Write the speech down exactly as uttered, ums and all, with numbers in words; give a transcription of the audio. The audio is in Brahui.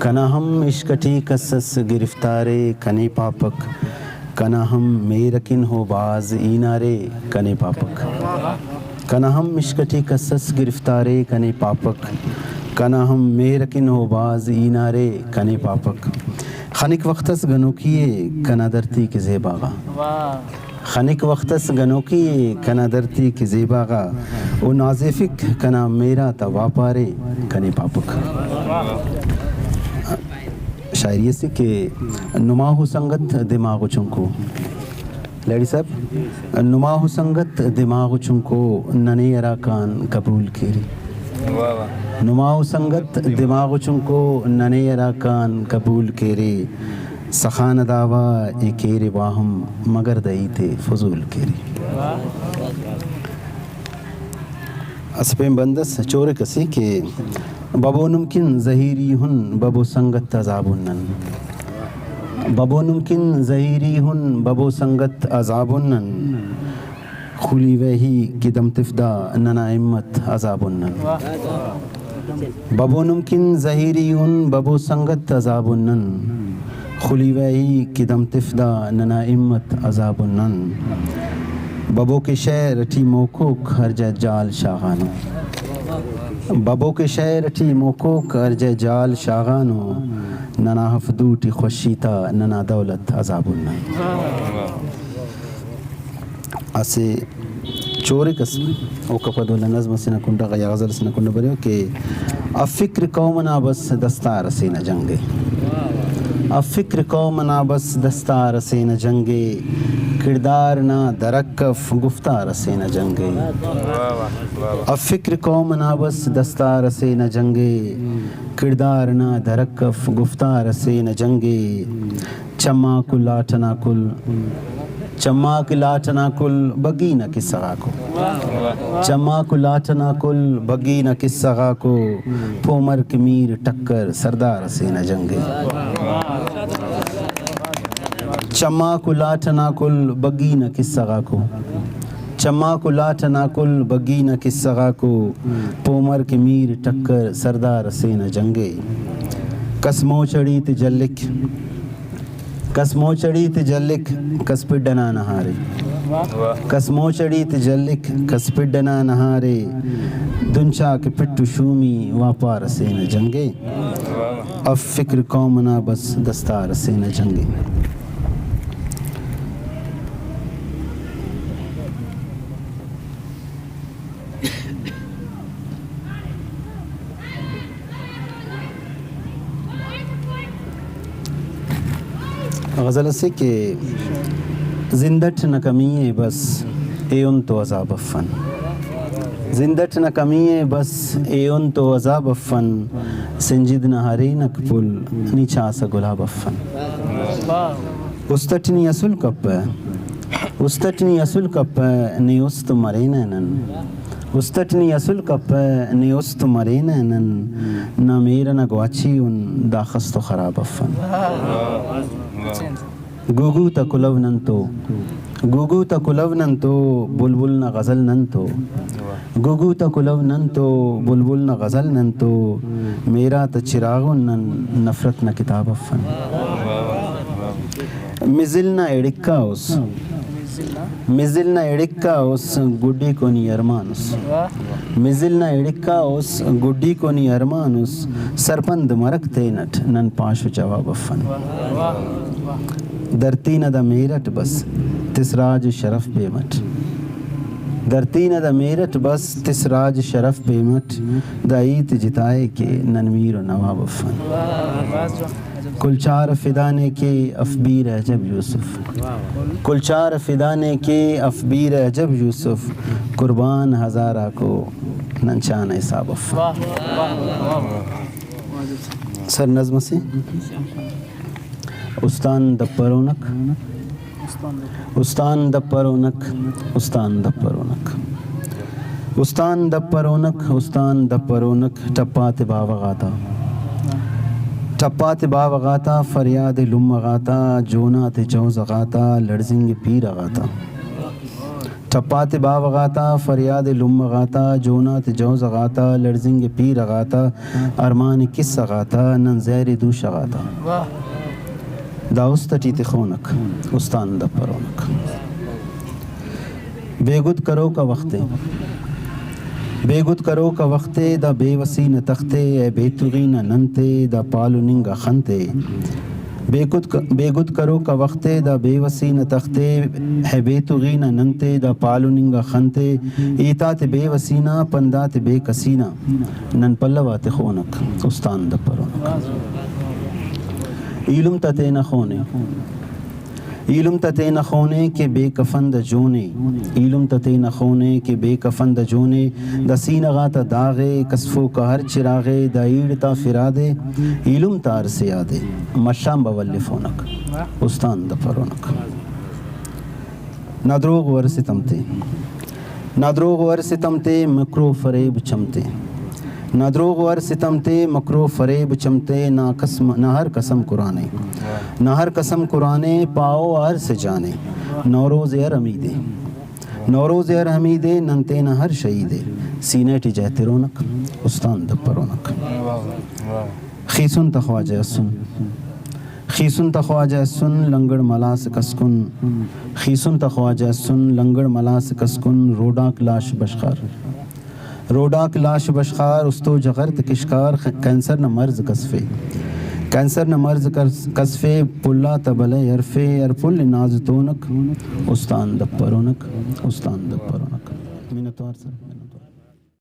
کنا ہم عشق ٹی کس اس گرفتارے کنے پاپک، کنا ہم مہر کن ہو بھاز ہینارے کنے پاپک۔ کنا ہم عشق ٹی کس اس گرفتارے کنے پاپک، کنا ہم مہر کن ہو بھاز ہینارے کنے پاپک۔ خنک وخت اس گنوکی ءِ کنا دھرتی کہ زیبا غا۔ خنک وخت اس گنوکی ءِ کنا دھرتی کہ زیبا غا، او نازیفک کنا مہر آتا واپارے کنے پاپک۔ شاعری اسے کہ نما ہو سنگت دماغ و چنکو۔ لہڑی صاحب، نما ہو سنگت دماغ و چنکو، ننے ہراکان قبول کیرے۔ واہ واہ۔ نما ہو سنگت دماغ و چنکو، ننے ہراکان قبول کیرے۔ سخا نا دعویٰ ءِ کیرے واہم، مگر دا ہیت ءِ فضول کیرے۔ اسہ پین بند اس چورک اسے کہ ببو نم کن زہیری ہن، ببو سنگت عذاب ہن نن۔ ببو نم کن زہیری ہن، ببو سنگت عذاب ہن نن۔ خلیوہ ہی کہ دم تف دا ننا ہمت عذاب ہن نن۔ ببو نم کن زہیری ہن، ببو سنگت عذاب ہن نن۔ خلیوہ ہی کہ دم تف دا ننا ہمت عذاب ہن نن۔ ببو کہ شہر ٹی موکوک ہر جا جال شاغانو۔ ببو کہ شہر ٹی موکوک ہر جا جال شاغانو۔ ننا ہفدو ٹی خوشی تا ننا دولت عذاب ہن نن۔ اسہ چورک اس، اوکا پد ولدا نظم اسے نا کنڈا غا یا غزل اسے نا کنڈا بریو کہ افکر قوم نا بس دستار اسے نا جنگ ءِ۔ افکر قوم نا بس دستار اسے نا جنگ ءِ، کڑدار نا درک اف گفتار اسے نا جنگ ءِ۔ افکر قوم نا بس دستار اسے نا جنگ ءِ، کڑدار نا درک اف گفتار اسے نا جنگ ءِ۔ چماک و لاٹ ئنا کل، چماک لاٹ ئنا کل بگی نا کسہ غاکو۔ چماک و لاٹ ئنا کل بگی نا کسہ غاکو، پومر کہ میر ٹکر سردار اسے نا جنگ ءِ۔ چماک و لاٹ ئنا کل بگی نا کسہ غاکو۔ چماک و لاٹ ئنا کل بگی نا کسہ غاکو، پومر کہ میر ٹکر سردار اسے نا جنگ ءِ۔ کس موچ اڑی تے جلک، کس موچ اڑی تے جلک، کس پڈ ئنا نہارے۔ کس موچ اڑی تے جلک، کس پڈ ئنا نہارے۔ دنچا کہ پٹ و شومی واپار اسے نا جنگ ءِ۔ اف فکر قوم نا بس دستار اسے نا جنگ ءِ۔ غزل اسے کہ زند اٹ نہ کمی ءِ بس ایہن تو عذاب افن۔ زند اٹ نہ کمی ءِ بس ایہن تو عذاب افن۔ سنجد نا ہرینک پھل نی چاسہ گلاب افن۔ است اٹ نی اسل کپہ، است اٹ نی اسل کپہ، نے است مرینہ نن۔ است اٹ نی اسل کپہ، نے است مرینہ نن۔ نا مہر ئنا گواچی ان داخس تو خراب افن۔ گوگو تا کلو ننتو، گوگو تا کلو ننتو، بلبل نا غزل ننتو۔ گوگو تا کلو ننتو، بلبل نا غزل ننتو۔ مہر آتا چراغ ان نن، نفرت نا کتاب افن۔ مزل نا ہڑکا اس، مزل نا ہڑکا اس، گڈیکو نی ارمان اس۔ مزل نا ہڑکا اس، گڈیکو نی ارمان اس۔ سرپند مرک تینٹ، نن پاش و جواب افن۔ دھرتی نا دا مہر اٹ بس تس راج شرف پیم اٹ۔ دھرتی نا دا مہر اٹ بس تس راج شرف پیم اٹ۔ دا ہیت جتا ءِ کہ نن میر و نواب افن۔ کل چار فدا نے کہ اف بیر عجب یوسف۔ کل چار فدا نے کہ اف بیر عجب یوسف۔ قربان ہزار آکو نن چا نا حساب افن۔ سر نظم اسے۔ استان دپرونک، استان دپرونک، استان دپرونک۔ استان دپرونک، استان دپرونک، ٹپ آتے باوہ غاتا۔ ٹپ آتے باوہ غاتا، فریاد لمہ غاتا، جون آتے جوزہ غاتا، لڑزنگ پیرہ غاتا۔ ٹپاتے باوہ غاتا، فریاد لمہ غاتا، جوناتے جوزہ غاتا، لڑزنگ پیرہ غاتا، ارمان قصہ غاتا، نن زہر دوشہ غاتا۔ دا است ٹی تخونک، استان دپرونک۔ بے گد کروکا وختے، بے گد کروکا وختے، دا بے وسی نا تختے، اے بے تغی نا ننتے، دا پالو ننگا خنتے۔ بے گد ک-، بے گد کروکا وختے، دا بے وسی نا تختے، اے بے تغی نا ننتے، دا پالو ننگا خنتے۔ ہیتاتے بے وسی نا، پنداتے بے کسی نا، نن پلو آتے خونک، استان دپرونک۔ ایلم تا تینا خونے۔ ایلم تا تینا خونے کہ بے کفن دا جونے، ایلم تا تینا خونے کہ بے کفن دا جونے، دا سینہ غاتا داغے، کسفوکا ہر چراغے، دا ایڑ تا فرادے، ایلم تا ہر سیادے، مشام با ولفونک، استان دپرونک۔ نا دروغ و ہر ستم تے۔ نا دروغ و ہر ستم تے، مکرو فریب چمتے۔ نا دروغ و ہر ستم تے، مکرو فریب چمتے، نا قسم، نا ہر قسم قرآنے۔ نا ہر قسم قرآنے، پاؤ ہر سے جانے۔ نوروز ہر حمیدے۔ نوروز ہر حمیدے، نن تینا ہر شہیدے۔ سینہ ٹی جہترونک، استان دپرونک۔ خیسن تا خواجہ اسن۔ خیسن تا خواجہ اسن، لنگڑ ملاس کسکن۔ خیسن تا خواجہ اسن، لنگڑ ملاس کسکن، روڈاک لاش بشخار۔ روڈاک لاش بشخار، استو جغر تے کشکار، خ-، کینسر نا مرض کسفے۔ کینسر نا مرض کس-، کسفے، پلا تا بلہ ہرفے، ہر پل ناز تونک، استان دپرونک، استان دپرونک۔ منتوار سر۔